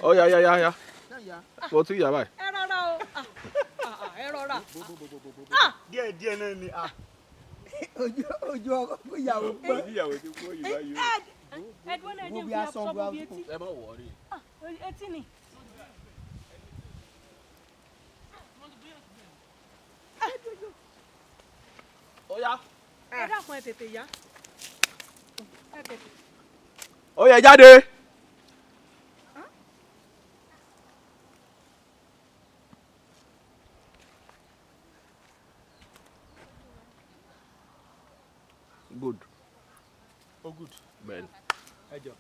Ó yá, yá, yá, yá, mo ti yà báyìí. Ẹ rọra o. Ah, ah, ah, ẹ rọra. Díẹ̀ díẹ̀ náà ni. Ojú ojú ọkọ ìyàwó pẹ́. Ìyàwó ti kú òyìnbá yìí. Ẹ dúró náà, ẹ jẹ́ Wo n bí fi aṣọ aṣọ bu bo bí etí. Ẹ má wọrí. Ah, etí ni. Ó yá. Ẹ dákun, ẹ tètè yá. Ẹ tètè. Ó yá, jáde. Good. Oh, good. Bẹ́ẹ̀ni. Ẹ jọ.